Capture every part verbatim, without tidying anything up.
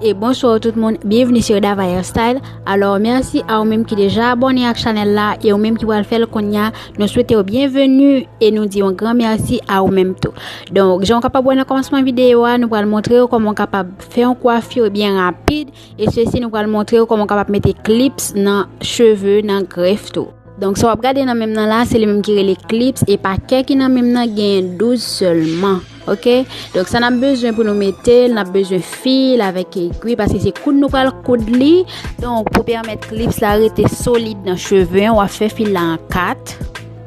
E bonswa tout moun, byenvini sou Dava Hairstyle. Alò, mèsi a ou menm ki deja abòne ak chanèl la e ou menm ki pral fè l kounye a. Nou swete w byenveni e nou di yon gran mèsi a ou menm tou. Donk, jan w kapab wè nan kòmansman videyo a, nou pral montre w kòman w kapab fè yon kwafi byen rapid. E sesi, nou pral montre w kòman w kapab mete clips nan cheve, nan grèf tou. Donk, sa w ap gade nan men m nan la, se li menm ki rele clips, e pakè ki nan men m nan genyen douz sèlman. Ok? Donk, sa n ap bezwen pou nou mete l, n ap bezwen fil avèk egwi, paske se koud nou pral koud li. Donk, pou pèmèt clips la rete solid nan cheve an, w ap fè fil la an kat.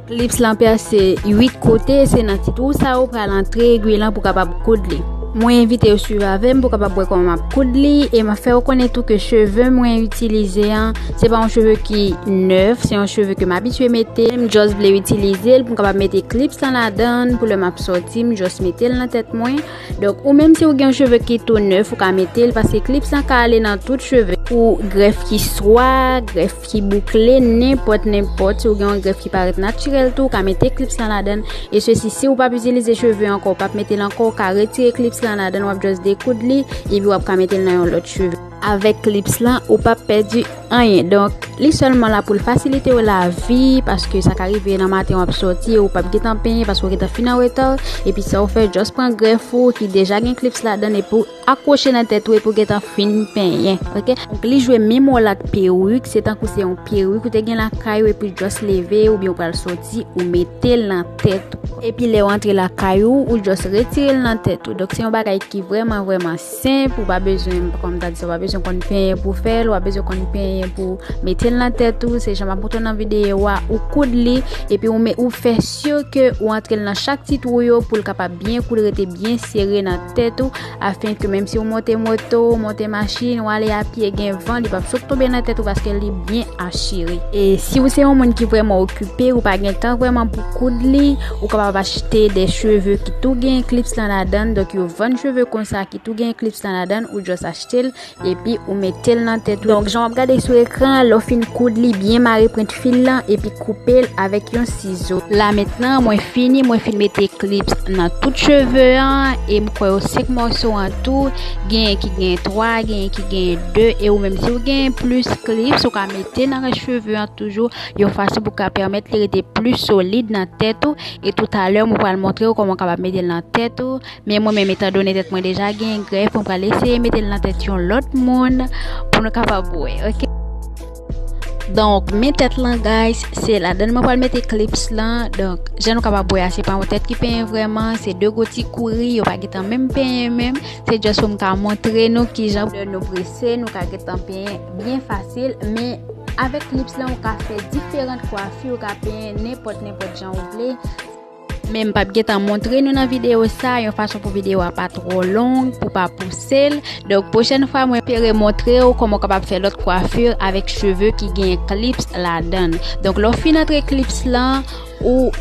Clips lan pèse uit kote, se nan ti twou sa ou pral antre egwi lan pou kapab koud li. Mwen envite w swiv avè m pou kapab wè kòman m ap koud li, e m ap fè w konnen tou ke cheve mwen itilize an, se pa yon cheve ki nèf, se yon cheve ke m abitye mete. M just vle itilize l pou m kapab mete clips lan ladan l, pou lè m ap sòti, m just mete l nan tèt mwen. Donk, ou menm si ou gen yon cheve ki tou nèf, ou ka mete l, paske clips lan ka ale nan tout cheve. Pou grèf ki swa, grèf ki boukle, nenpòt, nenpòt, si ou gen yon grèf ki parèt natirèl tou, ou ka mete clips lan ladan l. E sesi, si ou p ap itilize cheve ankò, ou p ap mete l ankò, ou ka retire clips lan ladan l, w ap just dekoud li, epi w ap ka mete l nan yon lòt cheve. Avèk clips lan, ou p ap pèdi anyen. Donk, li sèlman la pou l fasilite w lavi, paske sa ka rive nan maten w ap sòti, ou p ap gentan penyen, paske w gentan fin an reta, epi sa w fè, just pran grèf ou ki deja gen clips ladan l, epi w akwoche nan tèt ou, epi w gentan fin penyen, ok? Donk, li jwe menm wòl ak perik, se tankou se yon perik ou te gen lakay ou, epi just leve, oubyen ou pral sòti, ou mete l nan tèt ou. Epi lè w antre lakay ou, ou just retire l nan tèt ou. Donk, se yon bagay ki vrèman, vrèman senp, ou pa bezwen, kòm m ta di sa, ou pa bezwen konn penyen pou fè l, ou pa bezwen konn penyen pou mete l nan tèt ou, se jan m ap montre w nan videyo a, ou koud li, epi ou, ou fè si ke ou antre l nan chak ti twou yo pou l kapab byen koud, rete byen sere nan tèt ou, afenke menm si ou monte moto, ou monte machin, ou ale a pye, gen van, li p ap sot tonbe nan tèt ou paske li byen asire. E si ou se yon moun ki vrèman okipe, ou pa gen tan vrèman pou koud li, ou kapab achte de cheve ki tou gen clips lan ladan l, donk yo vann cheve konsa ki tou gen clips lan ladan l, ou just achte l, epi ou mete l nan tèt ou. Donk, jan w ap gade sou ekran an, lè w fin koud li byen mare pwent fil lan, epi koupe l avèk yon sizo. La mentnan, mwen fini, mwen fin mete clips nan tout cheve an, e m kwè yo senk mòso an tou, genyen ki genyen twa, genyen ki genyen de, e ou menm si w genyen plis clips, ou ka mete nan rès cheve an toujou, yon fason pou ka pèmèt li rete pli solid nan tèt ou, e toutalè, mwen pral montre w kòman w kapab mete l nan tèt ou, men mwen menm, etandone tèt mwen deja genyen grèf, mwen pral eseye mete l nan tèt yon lòt moun pou nou kapab wè, ok? Donk, men tèt lan, guys, se ladan l mwen pral mete clips lan. Donk, jan nou kapab wè a, se pa yon tèt ki penyen vrèman, se de gwo ti kouri, yo pa gentan menm penyen menm. Se just pou m ka montre nou kijan lè nou prese, nou ka gentan penyen byen fasil. Men avèk clips lan, ou ka fè diferan kwafi, ou ka penyen nenpòt, nenpòt jan ou vle. Men m p ap gentan montre nou nan videyo sa, yon fason pou videyo a pa twò long, pou pa pouse l. Donk, pwochèn fwa, mwen espere montre w kòman w kapab fè lòt kwafi avèk cheve ki gen clips ladan l. Donk, lè w fin antre clips lan, ou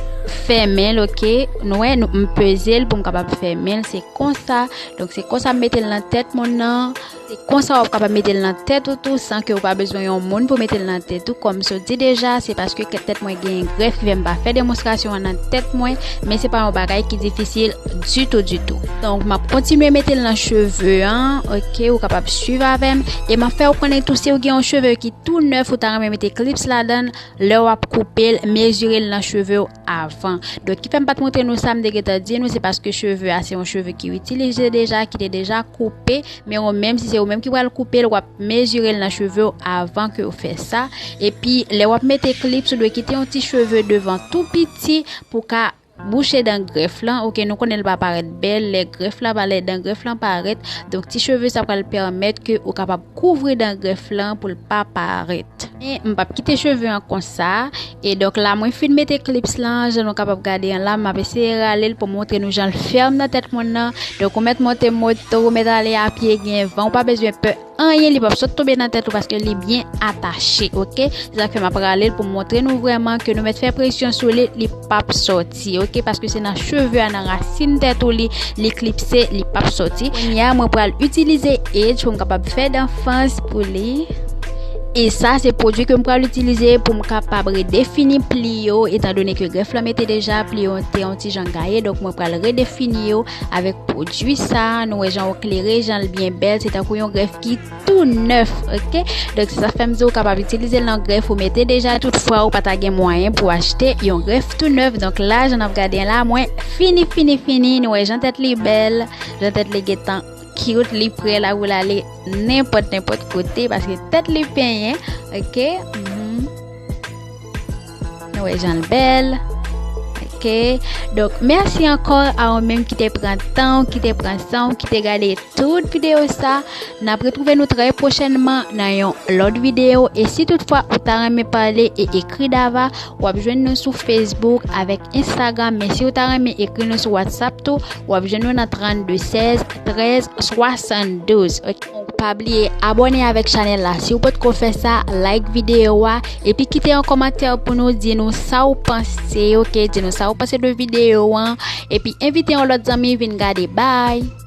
fèmen l, ok? Nou wè, nou, m peze l pou m kapab fèmen l, se konsa. Donk, se konsa m mete l nan tèt moun nan. Se konsa w ap kapab mete l nan tèt ou tou, san ke w pa bezwen yon moun pou mete l nan tèt ou. Kòm m sot di deja, se paske tèt mwen genyen grèf ki fè m pa fè demonstrasyon an nan tèt mwen, men se pa yon bagay ki difisil ditou, ditou. Donk, m ap kontinye mete l nan cheve an, ok, ou kapab swiv avè m, e m ap fè w konnen tou, si w gen yon cheve ki tou nèf, ou ta renmen mete clips ladan l, lè w ap koupe l, mezire l nan cheve w avan. Donk, ki fè m pa t montre nou sa, m te gentan di nou, se paske cheve a, se yon cheve ki itilize deja, ki te deja koupe, men ou menm, si se ou menm ki pral koupe l, w ap mezire l nan cheve w avan ke w fè sa. Epi, lè w ap mete clips, ou dwe kite yon ti cheve devan tou piti pou ka bouche dan grèf lan. Ok, nou konnen l pa parèt bèl, lè grèf lan pa, lè dan grèf lan parèt. Donk, ti cheve sa pral pèmèt ke ou kapab kouvri dan grèf lan pou l pa parèt. Men, m p ap kite cheve an konsa. E donk la, mwen fin mete clips lan, jan nou kapab gade an la, m ap eseye rale l pou montre nou jan l fèm nan tèt moun nan. Donk, ou mèt monte moto, ou mèt ale a pye, gen van, ou pa bezwen pè anyen, li p ap sot tonbe nan tèt ou paske li byen atache, ok? Se sa k fè m ap rale l pou montre nou vrèman ke nou mèt fè presyon sou li, li p ap sòti, ok? Paske se nan cheve a, nan rasin tèt ou li, li klipse, li p ap sòti. Kounye a, mwen pral itilize edge pou m kapab fè dan fans pou li. E sa se pwodui ke m pral itilize pou m kapab redefini pli yo, etandone ke grèf lan mete deja pli yo te yon ti jan gaye, donk mwen pral redefini yo avèk pwodui sa. Nou wè jan w klere, jan l byen bèl, se tankou yon grèf ki tou nèf, oke? Donk se sa fè m di w kapab itilize l nan grèf ou mete deja, toutfwa ou pa ta gen mwayen pou achte yon grèf tou nèf. Donk la, jan n ap gade la, mwen fini, fini, fini. Nou wè jan tèt li bèl, jan tèt li gentan cute, li prè la pou l ale nenpòt, nenpòt kote, paske tèt li penyen, oke? Mhm. Nou wè jan l bèl. Oke? Donk, mèsi ankò a ou menm ki te pran tan w, ki te pran san w, ki te gade tout videyo sa. N ap retwouve nou trè pwochènman nan yon lòt videyo. E si toutfwa ou ta renmen pale e ekri Dava, w ap jwenn nou sou Facebook avèk Instagram. Men si w ta renmen ekri nou sou WhatsApp tou, w ap jwenn nou nan trannde sèz trèz swasanndouz. Oke? Donk, pa bliye abòne avèk chanèl la si w potko fè sa, like videyo a, epi kite yon kòmantè pou nou, di nou sa w panse, oke? Di nou sa w panse de videyo an, epi envite yon lòt zanmi vin gade. Bye!